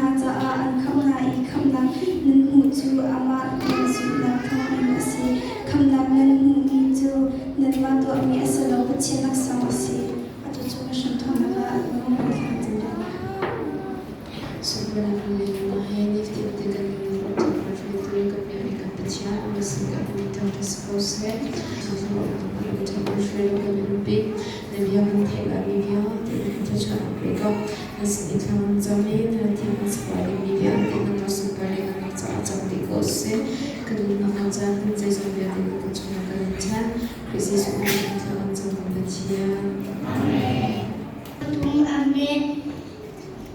hna caah an khamh hna i khamhnak nan hmuh cu amah nan zumhnak thawngin a si. Khamhnak nan hmuhmi cu nanmah tuahmi a si lo, Pathian laksawng a si. Atu cu ka hramthawknak ah an nung an thlah cang lai. Sunparnak le nunnak he nifatin kan nunnak ram hruaitu kan biakmi kan Pathian a sin kan um thangṭhat si ko seh. Hruaitu kan umpi na bia kan theih laimi vialte na kan thluachuahnak pe ko. Na sin i thla kan cam i na thiang kan sakla dingmi vialte nangmah sunpar le ngannak caah cang dih ko seh. Ka nunnak ah caan kan zeizong vialte na kut chungah kan in chanh. Khrih Jesuh min in thla kan cam kan Pathian. Amen. Amen.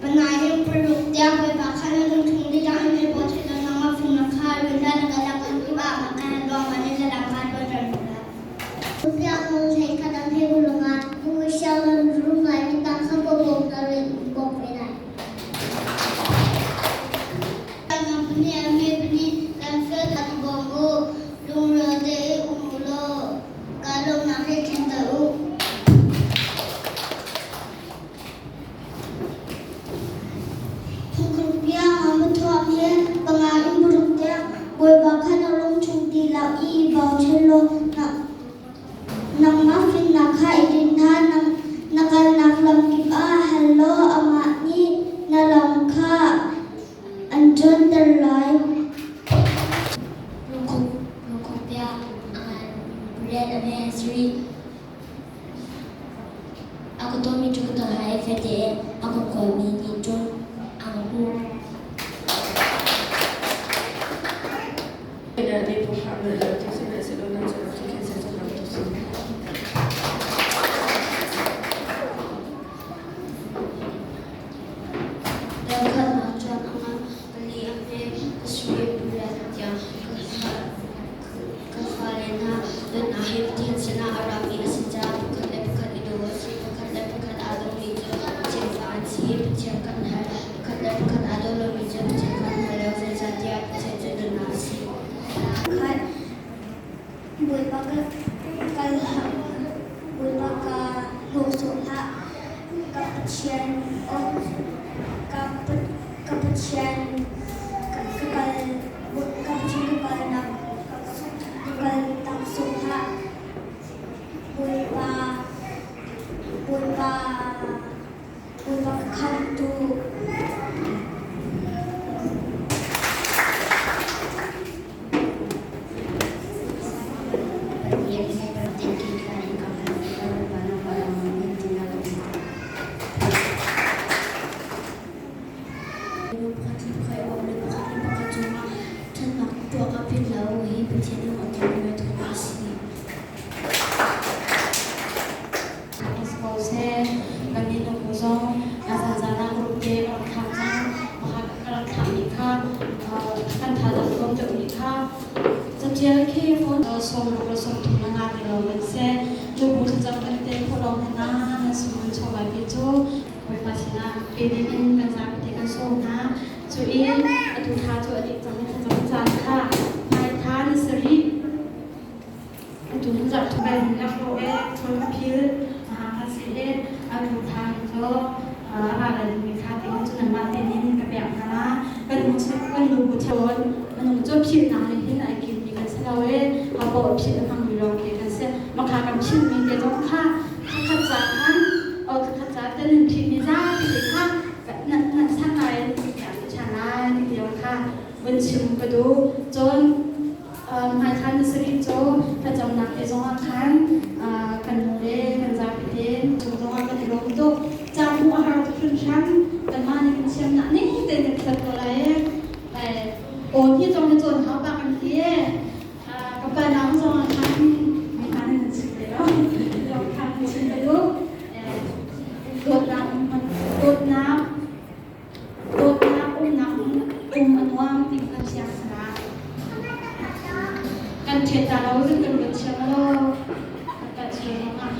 Panayin paruk tiang Bawipa kha na lungchung lila in na bawhchih law nangmah fimnak kha run hlah na ka lak in kip ah mah ruang ah na lam kha tuanter hlah. Biak nung thei kha dang he bulung ah nung siang nan rum lai mi tang kha bawm na rin bawm ve lai. Company ame pani kan fel kan bawm u lungrual te i um u law ka lawmnak he thlenter u. Panga in paruk tiang Bawipa kha na lungchung dihlak i i bochan law nangmah fimnak kha i rinh hna. Na kalnak lam kip ah hal law amah nih na lam kha an ṭuanter lai. A ka dawmi cu ka dawt hna i fek tein a ka kawlmi nih cun a ka hmuh. Ralkhatnak cun a ngan pali a hme, ka sui pariat tiang ka fale hna dawtnak hi Pathian sinah a rami a si caah pakhat le pakhat i daw a si. Pakhat le pakhat aa dawmi cu Pathian fa an si i Pathian kan hal. Pakhat le pakhat aa daw lomi cu Pathian kha an hal lo, zeicahtiah Pathian cu dawtnak a si. Khat Bawipa ka kal hlah, Bawipa ka hlawh sawh hlah, ka Pathian ka ka Pathian ka kal ka Pathian ka kalnak ka kal tak sawh hlah. Bawipa Bawipa Bawipa ka khamhtu. Pakhat le pakhat i bawmh le pakhat le pakhat cungah ṭhatnak tuah kha philh hlah u. Hi Pathian lung a tongmi thawngṭha a si. Kannih nubu zong zanzan ah group te ka rak thlah cang. Pakhat ka rak thlahmi kha kan thazaang tlawm deuhmi kha catial khi phone 60 le 30 na nga ti lo kan si. Nubu thlacam kan te khawh lo hmanh ah nan sunglawi chawva ti cu Bawipa sinah pe ding in kan zapi te kan sawm hna. Cu i atu thla cu a dih cang i thlacam caan kha hmai tha ni sarih atu hin zarh thum hin na hrawh e thol a phil a si e atu tha hi cu ra le mi kha te cu nanmah te nih ka pek hna kan kan nu bu thion anung cu phil nak nih hin ai kim mi kan si lo e a bo phil a hmang mi lawng te kan si makha kan phil mi te zong kha khat ca khan o khat ca te nan phil mi zapi te kha nan nan san lai chan lai ti tiang kha vun chim ka duh cun hmaithlan na sarih cu thlacamnak te zongah khan kan nu le kan zapi te cung zongah kan i lawm tuk. Ca hmuh a har tuk hringhran. Kanmah nih kan thiamnak ning tein kan thiam ko lai e. Aw hi zong na cawn hau pa kan ti e. Ka pa nau zongah khan hmaithlan in chim ve lo. Zong khan chim ka duh. Dawtnak dawtnak Dawtnak umnak um a nuam ti kan siang sana. Kan ṭhiat ta lo cun kan ruat thiam lo. Kan sual zongah.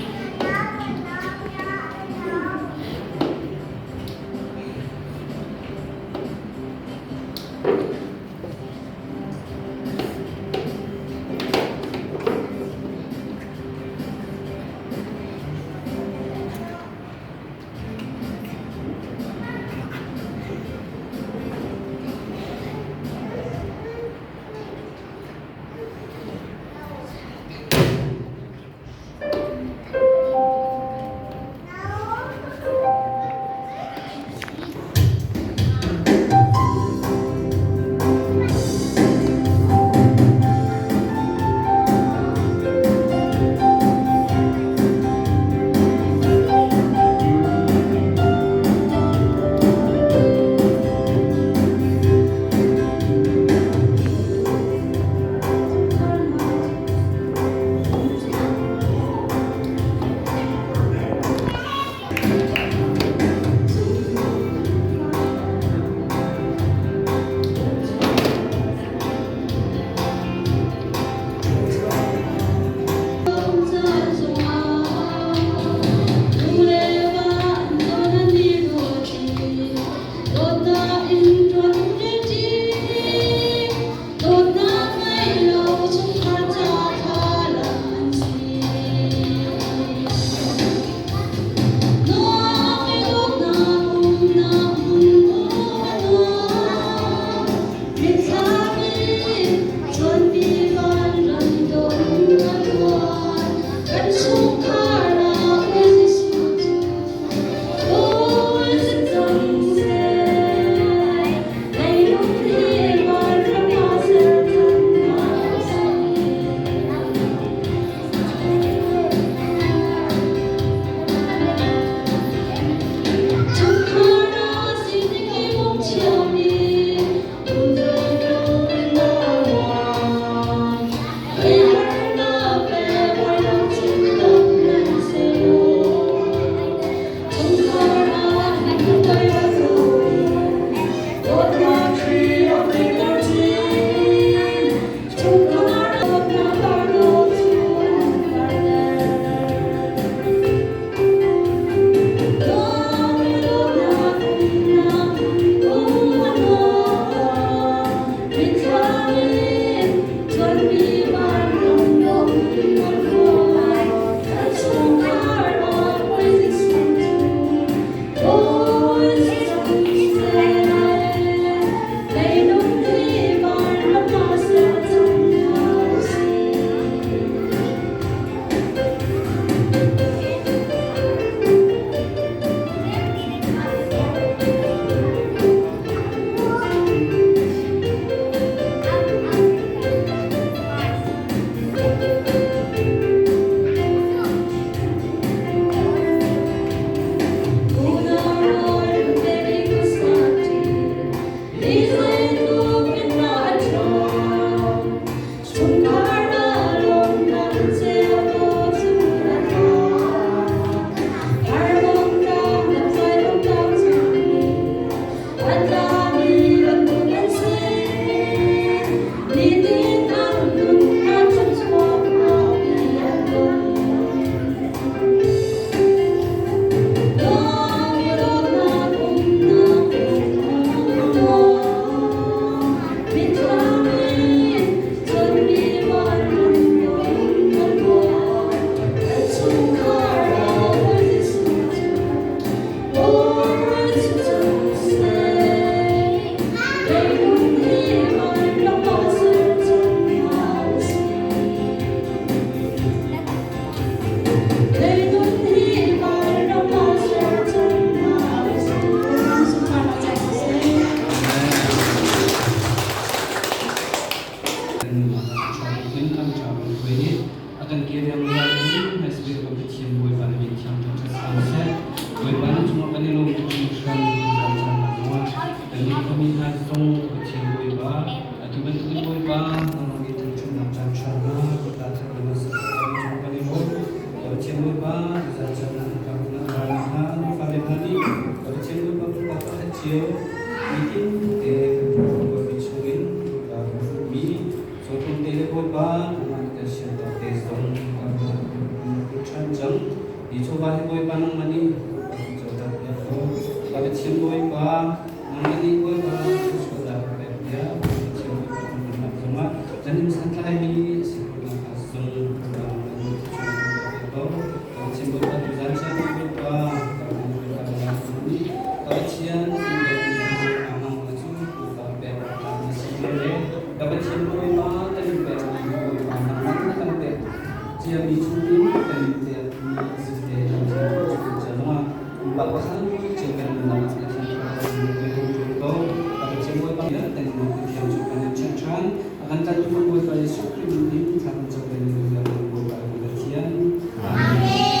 hna zong ka Pathian Bawipa, atu bantukin Bawipa, nangmah i thangṭhatnak caan ṭha hna ka ta thar na si cung kan i lawm. Ka Pathian Bawipa, tuzaan caan ah ka na ral hna, na fale hna nih ka Pathian Bawipa pumpak pakhat cio nitin te kan tuah mi chungin Bawipa kan hmuhmi cawtum te le Bawipa nangmah na kan sianter te zong kan ṭhan cang. Hi chawva hi Bawipa nangmah nih kan coter piak ko. Ka Pathian Bawipa, nangmah nih Bawipa thluachuahnak ka pek piak. Ka Pathian Bawipa kan nunnak zongah kan in santlaimi a si khawhnak hnga zong Bawipa nangmah nih thluachuahnak kan pek piak ko. Ka Pathian Bawipa tuzaan caan ah Bawipa ka Bawipa nih ka Pathian kan biakmi nangmah cu Bawipa pek tlak na si le ka Pathian Bawipa kan in pekmi Bawipa nangmah na kan pek ciami chungin kan in pekmi a si te kan thiang cu zongah pumpak pakhat cio kan nunnak ah Pathian kan ko. Ka Pathian Bawipa kan in Pathian cu kan in chanh ṭhan. A kan tlantu kan Bawipa Jesuh Khrih min in thla kan cam kan in Bawipa kan Pathian. Amen.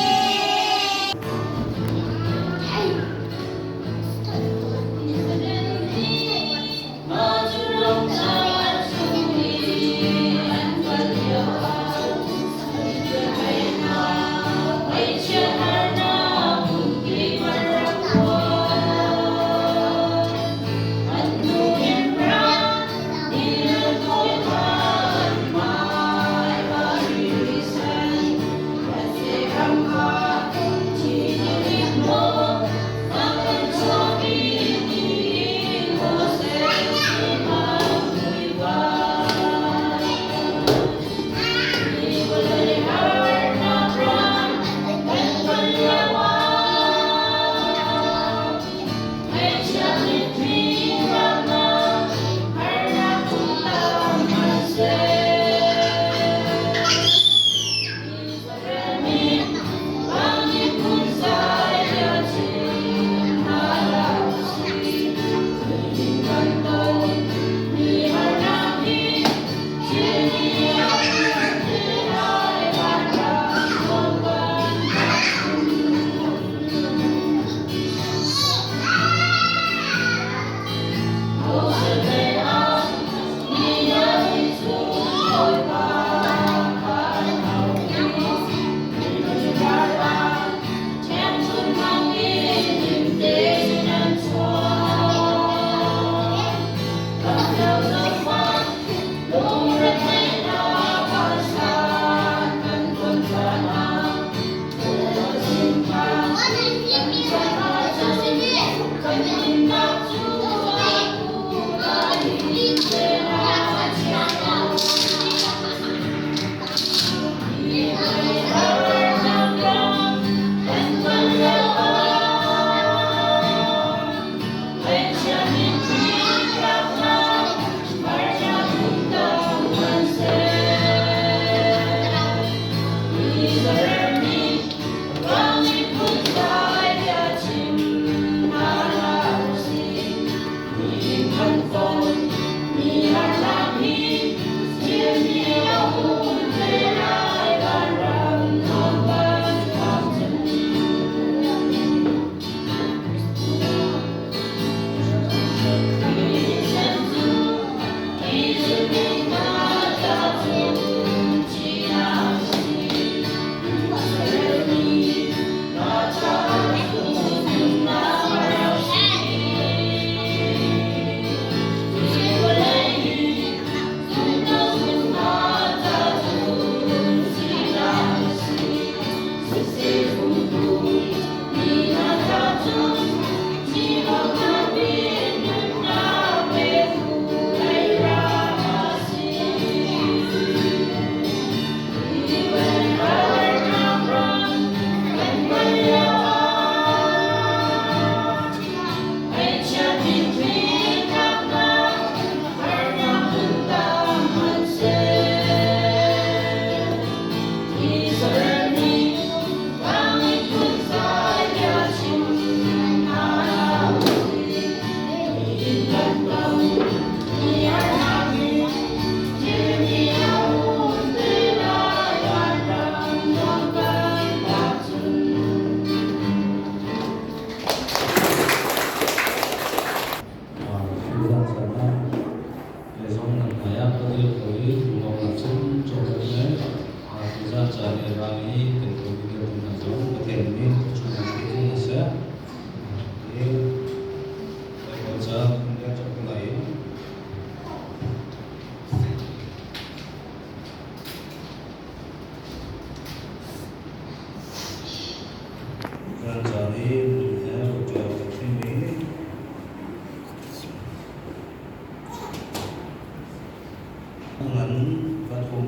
Cafang pathum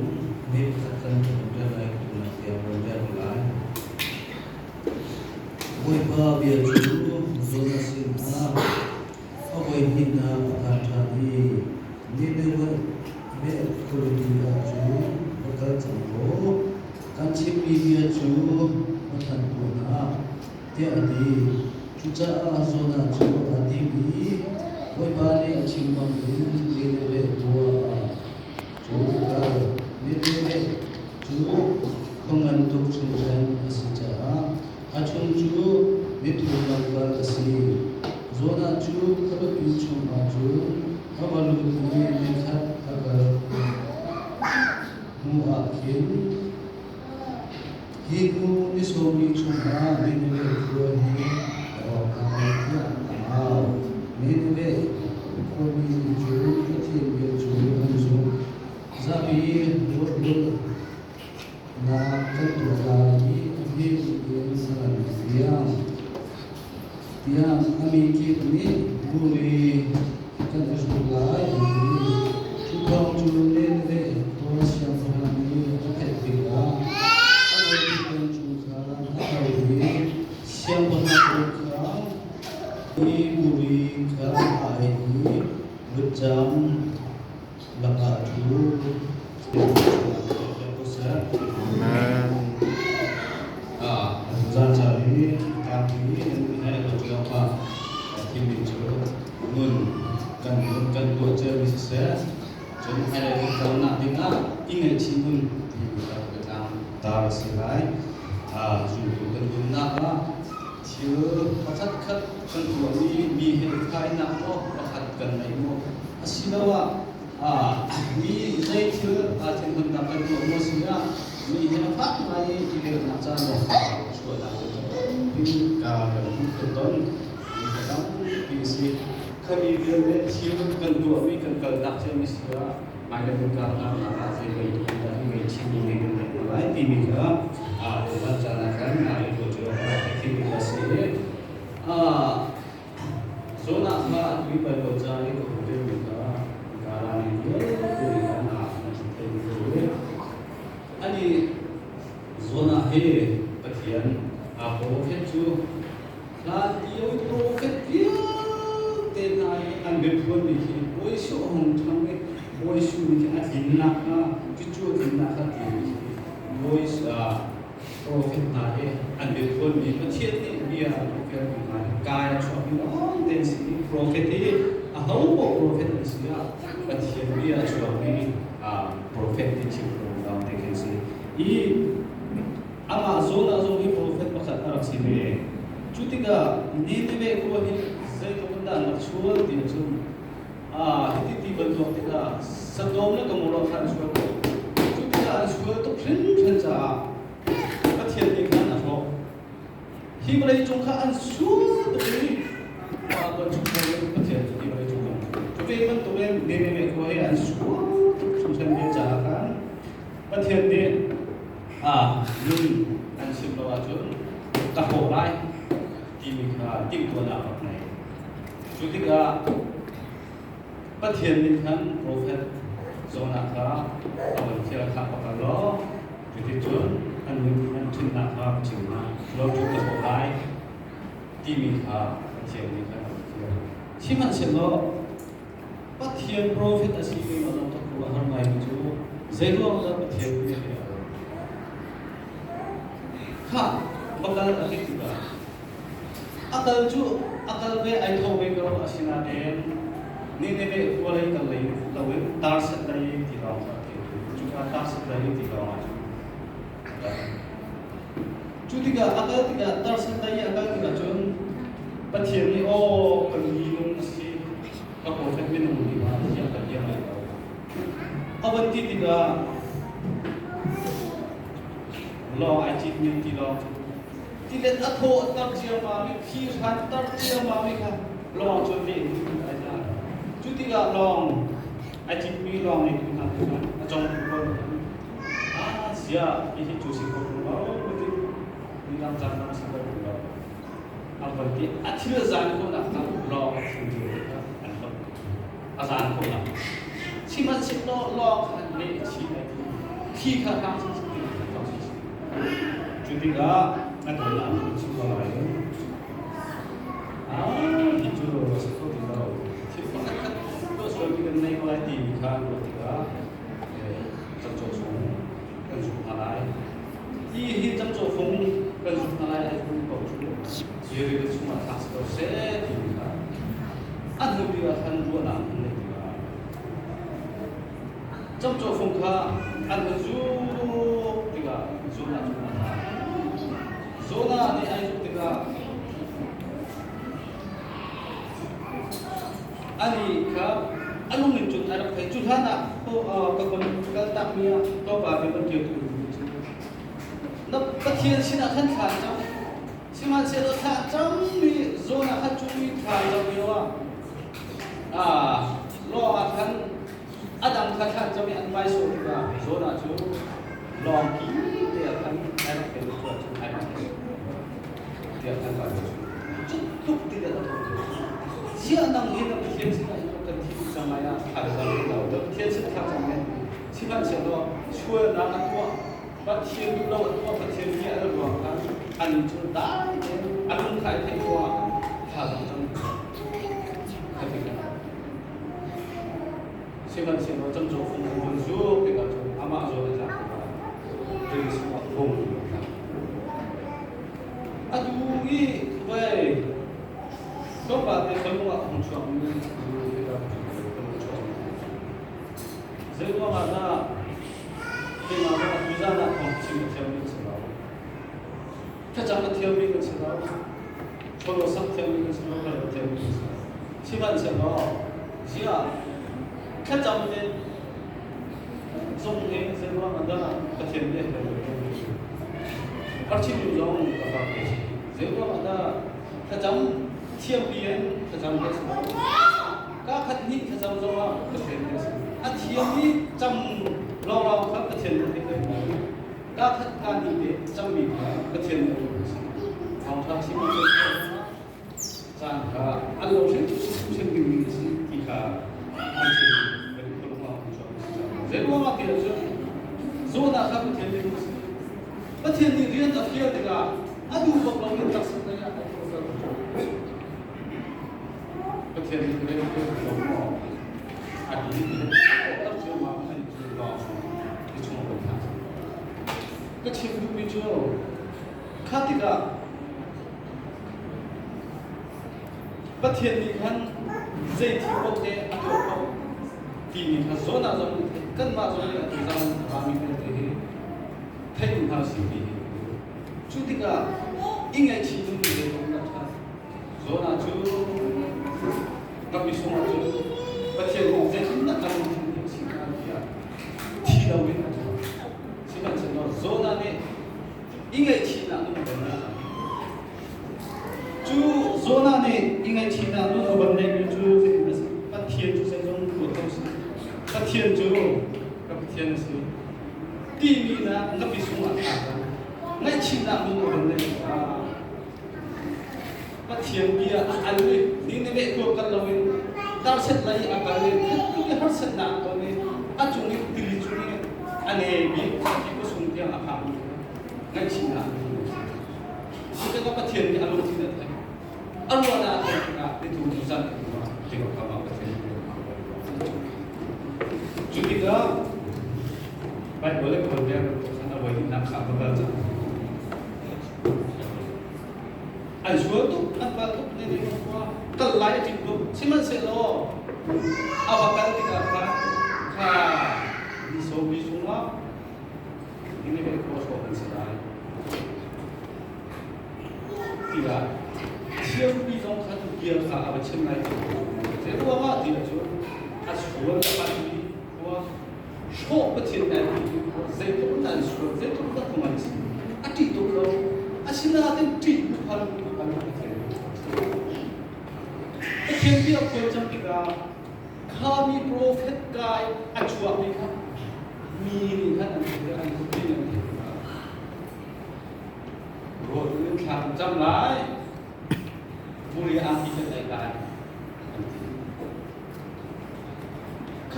hme pakhat kan rel lai tunak tiang kan rel lai. Bawipa bia cu Jonah sinah a voi hnihnak a phan ṭhan i Nineveh khualipi ah cun va kal cang law kan chimmi bia cu va thanh tuah hna, tiah a ti. Cucaah Jonah cu aa tim i Bawipa nih a chim bangin Nineveh khua ah cun a kal. Nineveh cu khua ngan tuk chunghren a si caah a chung cu mithur lamkal a si. Jonah cu khualipi chungah cun a va lut i nikhat a kal hnuah khin Hi hnu ni sawmli chungah Nineveh khua hi a rawk lai tiah a au. Nineveh khuami nih cun Pathian bia cu an zumh. Zapi ruahrulhnak kan tuah lai i a hme in a ran tiang tiang a mi kip nih buri kan i hruk lai an ti. Cu thawng cu Nineveh khua siangpahrang nih a theih tikah a bawiṭhutdan cung khan a tho i siangpahrang kha i buri kha aa aih i vutcam lakah a ṭhu. Amen. Zan ca hi tlangpi in he lo thimmi cu nun kan kan tuah ciami siseh, cun hmailei kan kalnak dingah i ngaihchih nun timi kha biatlang tar a si lai. Zumtu kan nunnak ah thil pakhat khat kan tuahmi mi he i khainak maw pakhat kan neih maw, asiloah mi zei thil thinhunnak kan tuah maw si ah, mi he a fak ngai i relnak caan maw chuahnak ka kan hmuh kan ton tampi a si. Khami vialte thil kan tuahmi kan kaltak ciami si ah hmailei kan kalnak ah zei bantuk in dah ngaihchihmi nih kan neih hna lai timi kha tutan caan ah khan i ruah cio a thimi kha a si. Jonah kha a tui Baibal ca i ka hmu deuhmi kha Kala nih vialte nih khan a theimi ko i ani Jonah hi Pathian aa profet cu Hlan lio profet vialte hna i an biaphuanmi khi Bawi Jesuh a hung ṭhang i Bawi Jesuh nih khin a tlinnak kha, cucu a tlinnak kha timi khi Bawi profet hna i an biaphuanmi Pathian nih bia a fialmi hna hi kai a chuakmi lawng te an si i profet hi aho paoh profet an si ah Pathian bia a chuakmi profet ti chim lawng te khi an si. I Amah zawn ah zong hi profet pakhat a rak si ve. Cu tikah Nineveh khua hi zeitluk in dah an rak sual ti ahcun hiti ti bantuk tikah Sodom le Gomorrah kha an sual ko. Cu tikah an sual tuk hringhran caah Pathian nih khan a hrawh. Hi vawlei cung kha an sual tuk i kan chung in Pathian cu hi vawlei cung kan cu ve bantukin Nineveh khua hi an sual tuk hringhran ve caah khan Pathian nih nun an chim lo ahcun ka hrawh lai timi kha timhtuahnak rak ngei. Cu tikah Pathian nih khan profet Jonah kha a von fial kha va kal law cuticun an nun an ṭhinnak kha va chim hna lo cu ka hrawh lai timi kha Pathian nih khan a von fial. Sihmanhsehlaw Pathian profet a si mi a thawk a har ngaimi cu zeiruang dah Pathian nih a lo? Khah, va kal a ti tikah a kal cu a kal ve ai tho ve ko, asinain Nineveh khua lei kal lei loin Tarset lei ti lawng kha a thei. Cuka Tarset lei ti lawng ah cun a kal. Cu tikah a kal tikah Tarset lei i a kal tikah cun Pathian nih aw kan minung a si, ka profet minung nih ma tiah ka bia ngai ko. A van ti tikah lawng ai citmi ti lawng cu tilet a thaw tar ciammam i thli hran tar ciammam i kha lawng cu leh in ai hna. Cu tikah lawng ai citmi lawng nih hna a cong ko. Ah sia hihi cu si ko lo ti midang caan dang si ko lo. An van ti a thil zan khawhnak kha lawng a thil kha an hloh. A zan khawhnak. Sihmanhsehlaw lawng khan leh chih ai ti. Thli kha hrang chin chin ti kha chin chin. Cu tikah a dawtnak cu chim ko lai. Ah, ti cu a si kho ti lo. Thil pakhat khat tuah sual mi kan nei ko lai timi kha ruah tikah camcawh chung kan zuk hna lai. Ti hi camcawh fung kan zuk hna lai ai fung paoh cu Jericho chungah thlak si ko seh timi kha a hnu bik ah khan ruahnak an neih tikah camcawh fung kha an hun zuk tikah Jonah cu a tla. Jonah nih ai zuk tikah ani kha a lung in cun a rak thei. Cu hlan ah ka kon kaltak mi ah tlawmpal te van kir tu cu na Pathian sinah khan thla cam. Sihmanhsehlaw thla cammi zawn ah khan cu mi thla cam lio ah lawng ah khan a dang kha thla cam i an vai sawh tikah zawn ah cu lawng ki te ah khan ai rak thei cu cun ai rak thei tiah khan vai cu tuk ti le a tho. Ziah nang hi na Pathian sinah hin kan thi cang lai ah thla cam lo. Pathian sin thla cam men. Sihmanhsehlaw sualnak a tuah. Pathian duh lo a tuah. Pathian bia a ruang kha an cu dai tein a lung kha ai theih ruangah khan thla cam cang. Sihmanhsehlaw camcawh fung an vun zuk tikah cun amah zawn a tlak tikah rili chungah bung a tla. Atu i voi tlawmpal te khualung ah hung chuakmi tikah kan chuakmi zei ruangah dah keimah zong atu zan ah thawng chim a thiammi ka si lo. Thlacam a thiammi ka si lo. Chawlawh sak thiammi ka si lo, kal a thiammi ka si lo. Sihmanhsehlaw ziah thlacam te zong hi zei ruangah dah Pathian nih a kan Har chim zong ka fak te si. Zei ruangah dah thlacam thiampi in thlacam te si lo. Ka khat hnih thlacam zong ah Pathian nih a si. A thiam i cam lawnglawng kha Pathian nih a thei. Ka khat ka hnih te cammi kha Pathian nih a si. Thawngṭha chim caan kha an lo hrim hrim dingmi a si ti kha an chim kan khualung ah an chuak a si. Zei ruangah ti ahcun zawtnak kha Pathian nih a si. Pathian nih rian a fial tikah a duh bak loin taksa lei ah a tuahter. Pathian nih rian a fial lo maw? A ti tak cio ma an cu lawng i chung ko hna. Ka chim duhmi cu kha tikah Pathian nih khan zei thil paoh te a tuah kho timi kha zawn ah zong kanmah zong nih atu zan rami vialte hi theih duh hna usih ti hi. Cu tikah i ngaihchih dingmi zei paoh kan ṭha. Zawn ah cu rammi sungah cun Pathian nih zeitindah kan lungthin hi a si hnga tiah thi loin a tuah. Sihmanhsehlaw Jonah nih i ngaihchihnak nun a van Cu Jonah nih i ngaihchihnak nun a van neihmi cu zeitin a si? Pathian cu zeizong tuah kho si. Pathian cu ka Pathian a si. Timi nak ngapi sungah thlak ngaihchihnak nun a van neih Pathian bia a al i Nineveh khua kal loin Tarset lei a kal i thil i harsatnak ton i a cung i tili cung i a nemi ti sung tiang a phakmi ngaihchihnak Cucaah Pathian nih a lungthin a theih. A ruahnak a theih tikah nitu cu zan tikah kam ah Pathian Cu tikah Bible le Kawl bia khan a voi hnihnak kha a va cang. An sual tuk, an pal tuk, ne ne khua kal lai a tim tuk. Sihmanhsehlaw a va kal tikah kha kha ni sawmi chungah Nineveh khua hrawh an si lai. Tiah thiampi zong kha bia kha a va chim lai ti. Zei ruangah ti ahcun a sual a palmi khua hrawh Pathian nih an ti khua zeitluk in an sual zeitluk in phung an si a ṭih tuk lo. Asinain ṭih bu kha an Pathian Pathian bia phuan cang tikah kha mi profet kai a chuakmi kha mi nih khan an theih an theih an theih tikah rawl in thla kan cam lai buri angki kan ei lai an ti.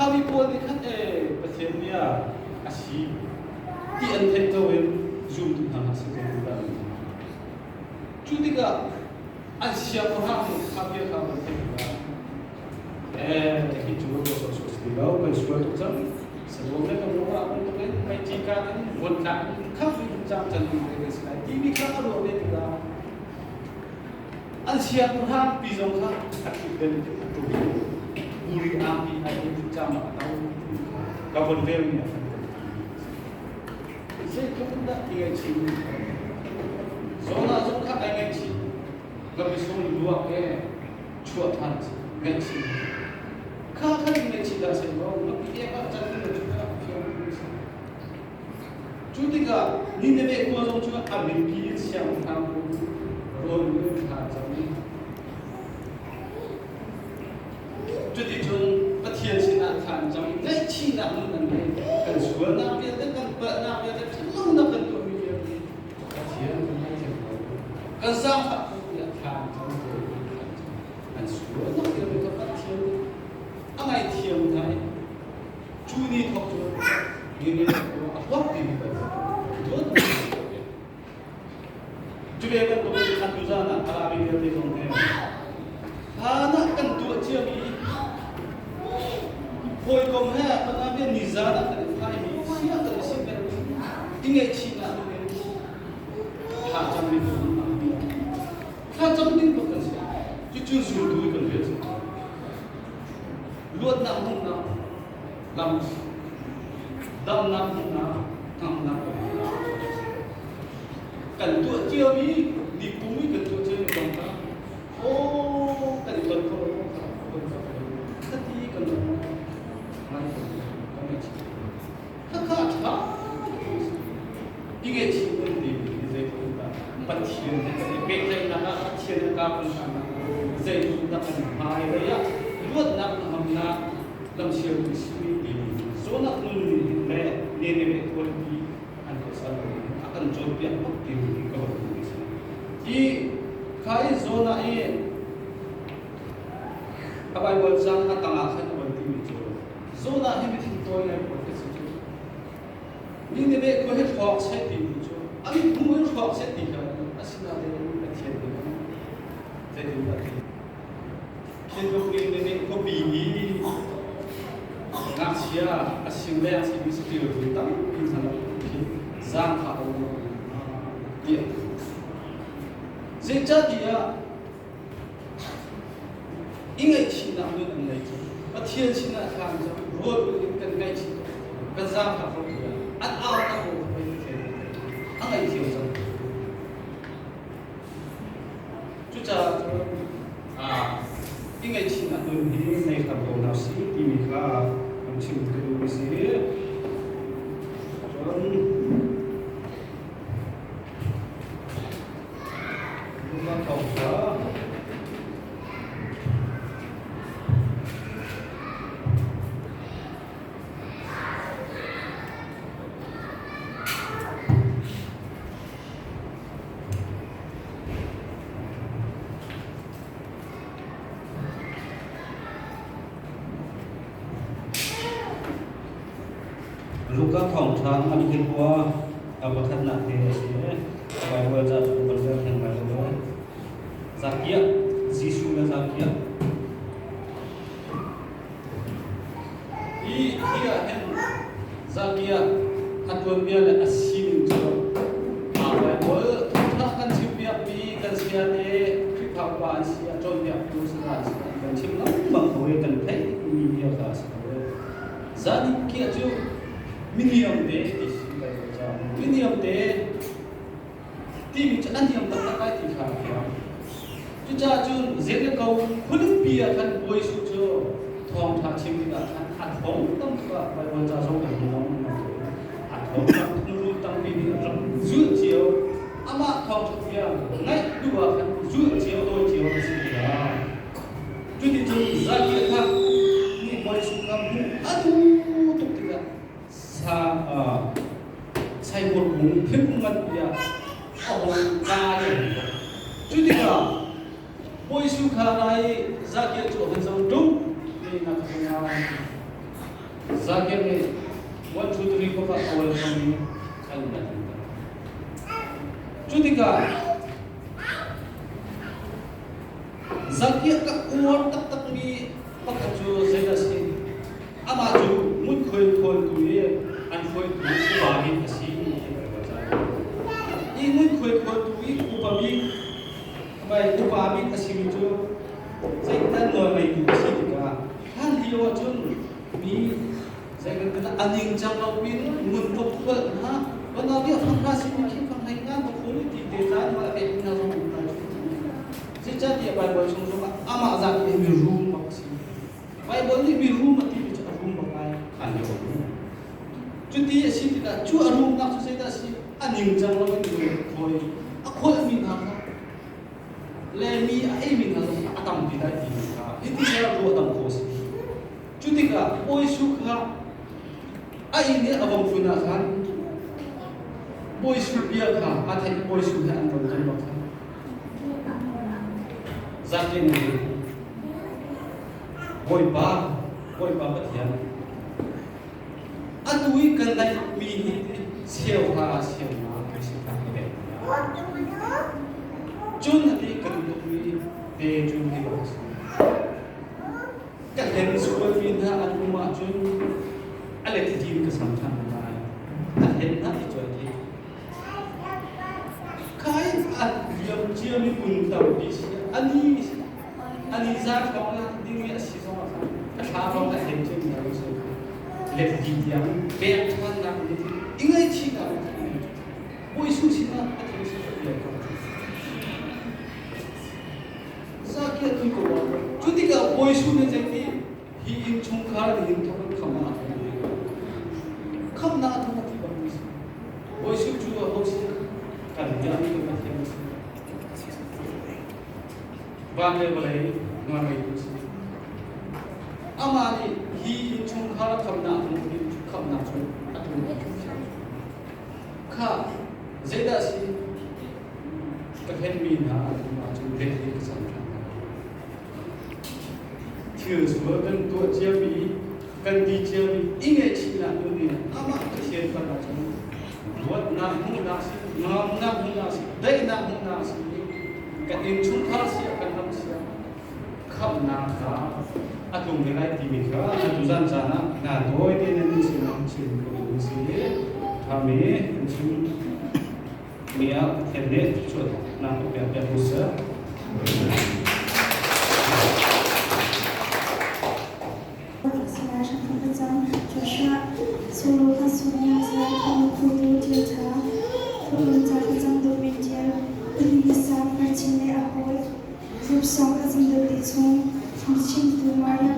Kha mi pawl nih khan ee Pathian bia a si ti an theih ko in zumtu hna hna si ko dah. Cu tikah an siangpahrang nih kha bia kha an theih tikah ee hi cu ka sawh sawh si lo kan sual tuk cang Salom le kan ruah bantuk in meici ka in von tlak in khap in cang can ding te kan si lai timi kha a ruah ve tikah an siangpahrang pi zong kha a thih den a ṭum buri angki ai in cang a to ka von rel mi a kan zeitluk in dah i ngaihchih Zona zong kha ai ngaihchih ka misung luak he chuah ṭhan ngaihchih kha khan ngaihchih dah sai lo na pi ek ah can na chu ka fiang cu tikah Nineveh khua zong cu a minpi in siangpahrang rawl in thla cam. Cuticun Pathian sinah thla an cam i ngaihchihnak nun an ngei. Kan sualnak vialte, kan palhnak vialte, ṭhatlonak kan tuahmi vialte Pathian kan ngaihthiam ko. Kan zaangfah ko tiah thla an cam ko. An sualnak vialte kha Pathian nih a ngaihthiam hna i cu ni thawk cu ni ni a hlawk timi bantuk Cu ve bantuk in atu zan ah a rami vialte zong he hlan ah kan tuah ciami hawikom he kan ni zan ah kan i phaimi sia kan i si peng i ngaihchihnak in thla cam ding thla cam ding bak kan si. Cucu zultu kan rian si. Luatnak hmuhnak lam, damnak hmuhnak hngamnak kan tuah ciomi nikum i kan tuah ciomi kong kha aw kan i ton kho lo kha kan khati kan ngai kan ngai chi khakha tha i ngai chi kan ti mi zeitluk dah Pathian he kan i pehtlaihnak ah Pathian he ka kan hlannak zeitluk dah kan hmai lei ah luatnak hnangamnak lamsialtu simi timi zawnak nun nih hin le Nineveh khualipi an khuasal a kan cawnpiak bak timi ka van duh si. Hi kha i zawn ah i a Bible cang a tangah khan a van timi cu zawn ah hi mithin tawi ngai pawl ka si cu Nineveh khua hi hrawk seh timi cu an hmu in hrawk seh ti kha asinain Pathian nih zeitin dah ti Thinlung nih nih khuapi hi ngakchia a sing leng simi saṭil rul tampi hna khi zaangfah lo tiah zeicahtiah i ngaihchihnak nun an ngei cu Pathian sinah thla an cam rawl in kan ngaihchih kan zaangfah ko tiah an au tak ko Pathian a ngaihthiam cang. Cucaah cun i ngaihchihnak nun hi nei hram ko hna usih timi kha kan chim ka duhmi si. Cun Luka thawngṭha Luka thawngṭha an hi khua a pakhatnak te a si. Baibal ca cu kan rel theng lai lo. Zakiah, Jesuh le Zakiah. Hi hi ah hin Zakiah a tuanbia le a sining cu aa Baibal thawngṭha kan chimpiakmi kan saya te Khrihfa upa an si ah cawnpiaktu sala an si ah kan chim lengmang ko i kan theihmi bia kha a si ko. Zakiah cu miniam te ti si Baibal ca miniam te timi cu an niam taktak lai ti kha a fiang. Cucaah cun Jericho khualipi ah khan Bawi Jesuh cu thawngṭha chim tikah khan a thong tam tuk ah Baibal ca zong kan hmu lengmang. A thong tam thungrul tampi nih an rak zulh cio. Amah thawngṭha bia ngaih duh ah khan zulh cio dawi cio an si tikah cuticun Zakiah kha nih Bawi Jesuh kha hmuh a duh tuk tikah sa Saihmur kung thingkung nganpi ah a hung kai. Cu tikah Bawi Jesuh kha rai Zakiah cu a hun zo ṭung ti na ka ngai. Zakir nih 1 2 3 4 5 awal kami kan datang. Cu tikah Zakir ka uar taktakmi pakhat cu zeidah a si? Amah cu ngunkhuai khawltu i an hruaitu upa bik a si ti Baibal ca. Hi ngunkhuai khawltu i upa bik upa bik a simi cu zeitan nawl ngeitu a si tikah hlan lio ahcun mi zeikan a ningcang lo pin ngun tuk khual hna wanau nih fang hna simi khi fang hlei nga ma khul ti te caan ma pek hna zong um hna cu. Zeicahtiah Baibal chung zongah amah zat hi mi rum bak a si. Baibal nih mi rum a timi cu a rum bak lai an lio. Cuti a si tikah cu a rumnak cu zeidah a si? A ningcang lo in khawi a kholhmi hna kha le mi a eimi hna zong a tam ti lai ti kha hiti kha ruah tam khawh a si. Cu tikah Bawi Jesuh kha a inn i a vong tlun ah khan Bawi Jesuh bia kha a theih i Bawi Jesuh he an ton ton bak kha. Zakin nih Bawipa, Bawipa Pathian, atu i kan naihmi hi cheu hna cheu hna kan si hna Cun ati kan tukmi te cun hi bak a si. Ka hlen sualmi hna an um ahcun a let tin ka sam ṭhan lai. A hlen hna ti cu ti. Kai a liam ciami kum tampi si ani ani zat lawng ah dingmi a si zong ah khan a thla lawng a hlen ciami hna si. Let ti tiang pek ṭhannak nih i ngaihchihnak nih Bawi Jesuh sinah a thil si a ko. Zakia tui ko ah cu tikah Bawi Jesuh nih zeiti hi innchungkhar nih hin thawk in khamnak a thawk khamnak a thawk a ti bak mi si. Bawi Jesuh cu a ho si kan biakmi kan Pathian a si. Van le vawlei nawl ngeitu a si. Amah nih hi innchungkhar khamnak a thawk khamnak cu a tum. Kha zeidah a si? Ka hlenmi hna an um ahcun let in ka sam ṭhan hna. Thil sual kan tuah ciami, kan ti ciami i ngaihchihnak nun in amah Pathian kan ahcun luatnak hmuhnak si, nuamnak hmuhnak si, daihnak hmuhnak si, kan innchungkhar si ah kan ram si ah khamhnak kha a tlung te lai timi kha atu zan caan ah hna tawi te nan sin ah chim ko ding si thami kan chim mi ah Pathian nih chuahnak pek piak u sih. Zumsang a zumdeuh ti chung chimtu Maria.